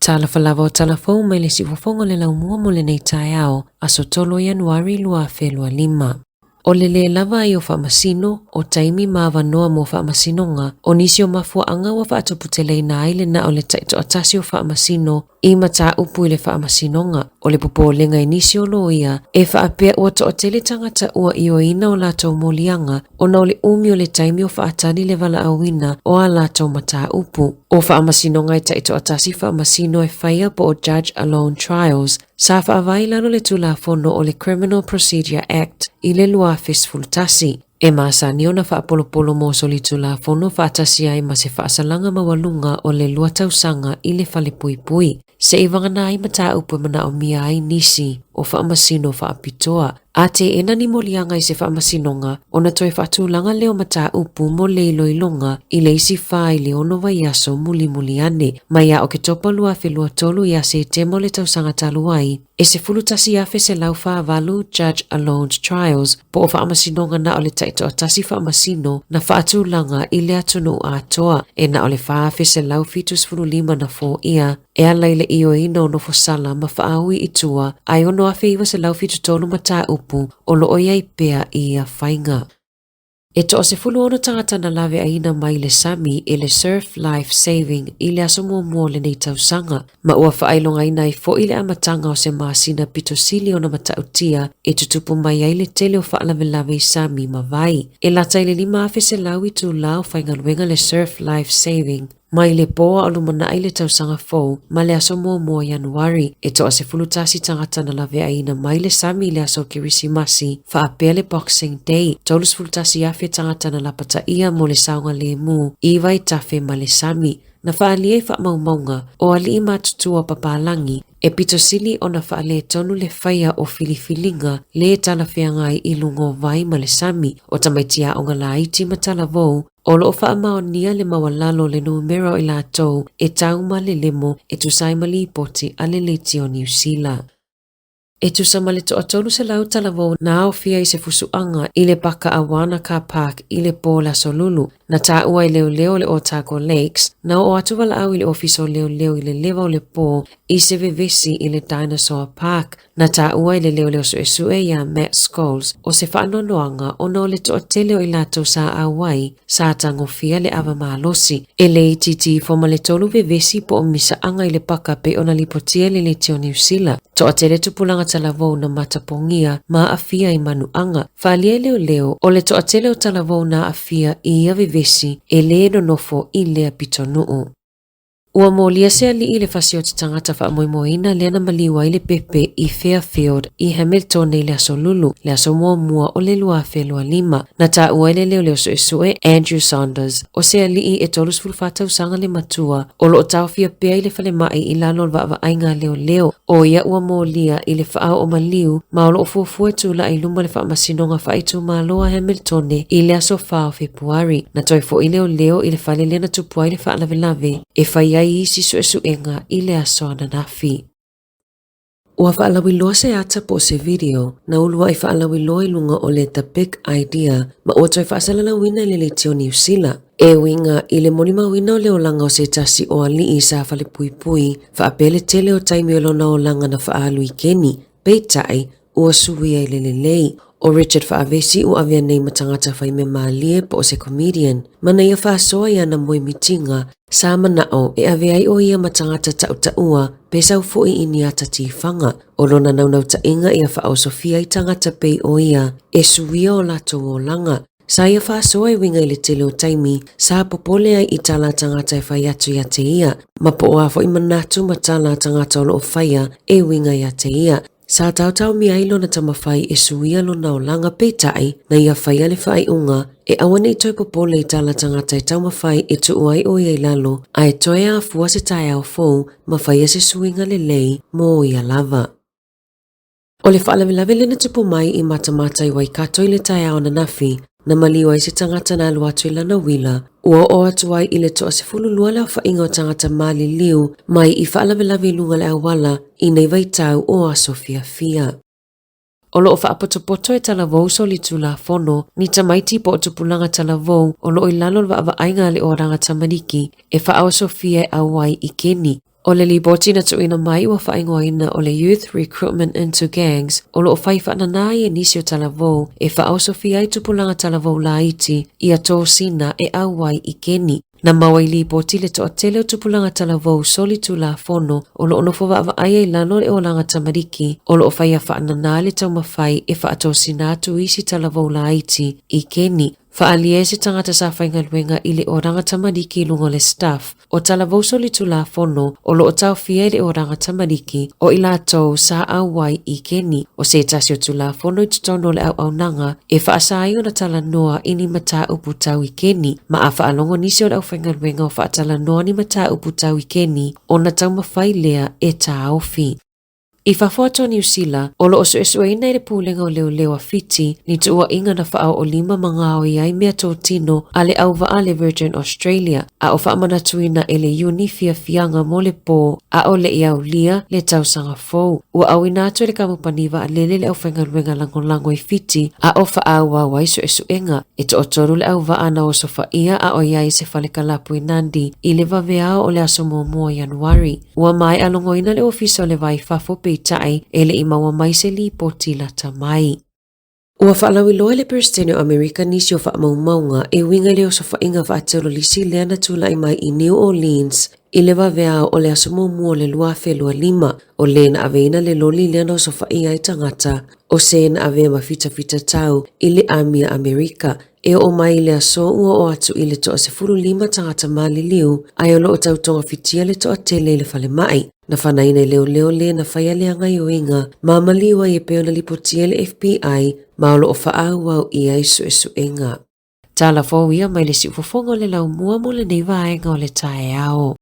Talofa lava o Talafou mai le siufofoga o le laumua mo lenei taeao, aso 3 o Ianuari 2025. O le lē lava ai o faamasino, o taimi ma avanoa mo faamasinoga, o nisi o mafuaaga ua faatuputeleina ai le na o le taitoatasi o faamasino i mataupu i le faamasinoga. O le popolega i nisi o loia e faapea ua toatele tagata ua ioeina o latou moliaga ona o le umi o le taimi o faatali le valaauina o a latou mataupu. O faamasinoga e taitoatasi faamasino e faia po o Judge Alone Trials sa faavae i lalo le Tulafono o le Criminal Procedure Act i le 2011. E masani ona faapolopolo mo solitulafono faatasi ai ma se faasalaga maualuga o le lua tausaga i le falepuipui. Se i vagana ai mataupu e manaomia ai nisi o faamasino faapitoa. A teena ni moliaga i se faamasinoga, ona toe faatulaga lea o mataupu mo le iloiloga i le isi fa i le ono vaiaso mulimuli ane. Mai ia Oketopa 2023 ia Setema o le tausaga talu ai, e 11,148 Judge Alone Trials po o faamasinoga na o le taitoatasi faamasino na faatulaga i le atunuu atoa, e na o le 4,175 na foia e ala i le ioeina o nofosala ma faaui i tua, ae 6,973 mataupu o lo o i ai pea i ia faiga. E toa 16 tagata na laveaiina mai le sami e le Surf Life Saving i le aso muamua o lenei tausaga, ma ua faailogaina ai foi le amataga o se masina pito sili ona matautia e tutupu mai ai le tele o faalavelave i sami ma vai. E lata i le 5,100 itulā o faigaluega le Surf Life Saving Mai le pō a o lumanai le tausaga fou ma le aso muamua o Ianuari, e toa 11 tagata na laveaiina mai le sami i le aso Kerisimasi, faapea le Boxing Day, 31,000 tagata na lapataia mo le saogalemu i Vaitafe ma le sami. Na faaalia i faamaumauga o alii matutua o Papalagi, e pito sili ona faaletonu le faia o filifiliga lē talafeagai i luga o vai ma le sami, o tamaiti aoga laiti ma talavou, O lo o faamaonia le maualalo o le numera o i latou e tau ma le lemo e tusa ai ma lipoti a le Leitio o Niu Sila. E tusa ma le toa 300 talavou na aofia i se fusuaga i le paka a Wanaka Park i le pō le Aso Lulu, na taua e leoleo o le Otago Lakes, na oo atu valaau i le Ofisa o Leoleo i le leva o le pō i se vevesi i le Dinosaur Park, Na taua e le leoleo suesue iā Matt Scholes o se faanoanoaga ona o le toatele o i latou sa auai, sa tagofia le ava malosi. E le itiiti ifo ma le tolu vevesi po o misaaga i le paka pei ona lipotia e le Leitio Niu Sila. Toatele tupulaga talavou na matapogia ma aafia i manuaga. Faaalia e leoleo, o le toatele o talavou na aafia i ia vevesi e le nonofo i lea pitonuu. Ua molia se alii i le fasioti tagata faamoemoeina lea na maliu ai le pepe i Fairfield i Hamiltone i le Aso Lulu, le aso muamua o le 2025. Na taua e le leoleo suesue Andrew Saunders, o se alii e 34 tausaga le matua, o lo o taofia pea i le falemai i lalo o le vaavaaiga a leoleo, o ia ua molia i le faaoo maliu ma o lo o fuafua e tulai i luma le Faamasinoga Faaitumalo a Hamiltone i le aso 4 o Fepuari. Na toe foi leoleo i le fale lea na tupu ai le faalavelave e fai ai isi suesuega i le aso ananafi. Ua faalauiloa se ata po o se video na uluai faalauiloa i luga o le The Big Idea ma ua toe faasalalauina e le Leitio Niu Sila. E uiga i le molimauina o le olaga o se tasi o alii sa falepuipui faapea le tele o taimi o lona olaga na faaalu i Keni, peitai, ua suia i le lelei. ʻO Richard Faavesi ua avea nei ma tagata faimea mālie po o se comedian ma na ia faasoa i ana moemitiga sa manaʻo e ave ai ʻo ia ma tagata taʻutaʻua pe sau foʻi i ni ata tifaga. ʻO lona naunautāʻiga ia faaosofia ai tagata pei ʻo ia e suia o latou olaga. Sa ia faasoa e uiga i le tele o taimi sa popole ai i tala a tagata e fai atu ia te ia, ma po o a foi manatu ma tala a tagata o lo o faia e uiga ia te ia. Sa taotaomia ai lona tamawhai e suia lona olaga peitai na ia faia le faaiuga e aua ne i toe popole i tala tagata e taumafai e tuu ai o ia i lalo ae toe afua se taeao fou ma faia se suiga lelei mo ia lava. O le faalavelave lea na tupu mai i Matamata i Waikato i le taeao ananafi, na maliu ai se tagata na alu atu i lana uila, ua oo atu ai i le toa 12 le aofaiga o tagata maliliu mai i faalavelave i luga o le auala i nei vaitau o aso fiafia. O lo o faapotopoto e talavou solitulafono ni tamaiti po o tupulaga talavou o lo o i lalo o le vaavaaiga a le Oraga Tamariki e faaosofia e auai i Keni. O le lipoti na tuuina mai ua faaigoaina o le Youth Recruitment into Gangs o lo o fai faananā ai e nisi o talavou e faaosofia ai tupulaga talavou laiti ia tosina e auai i keni. Na maua i lipoti le toatele o tupulaga talavou solitulafono o lo o nofo vaavaaia i lalo o le olaga tamariki o lo o faia faananā le taumafai e faatosina atu isi talavou laiti i keni. Faaalia e se tagata sa faigaluega i le olaga tamariki i luga o le staff o talavou solitulafono o lo o taofia i le olaga tamariki o i latou sa auai i keni. O se tasi o tulafono i totonu o le auaunaga e faasa ai ona talanoa i ni mataupu tau i keni, ma a faalogo nisi o le aufaigaluega o faatalanoa ni mataupu tau i keni, ona taumafai lea e taofi. I fafo atu o Niu Sila, o lo o suesueina e le Pulega o Leoleo a Fiti ni tuuaiga na faaoolima ma gaoi ai meatotino a le auvaa a le Virgin Australia, a o faamanatuina e le Iuni fiafiaga mo le pō a o le i aulia le tausaga fou. Ua auina atu e le kamupani vaalele le aufaigaluega lagolago i Fiti a o faaauau ai suesuega. E toatolu le auvaa na osofaia a o i ai i se fale kalapu i Nadi i le vaveao o le aso muamua o Ianuari. Ua maea logoina le Ofisa o le Va i Fafo peitai e le i maua mai se lipoti lata mai. Ua faalauiloa e le Peresetene o Amerika nisi o faamaumauga e uiga i le osofaiga faaterolisi lea na tulai mai i New Orleans i le vaveao o le aso muamua o le 2025. O le na aveina le loli lea na osofaia ai tagata, o se na avea ma fitafitatau i le amia Amerika. E oo mai i le aso ua oo atu i le toa-15 tagata maliliu, ae o lo o tau togafitia le toatele i le falemai. Na fanaina e leoleo le na faia lea gaioiga ma maliu ai e pei ona lipotia e le FBI ma o lo o faaauau i ai suesuega. Tala fou ia mai le siufofoga o le laumua mo lenei vaega o le taeao.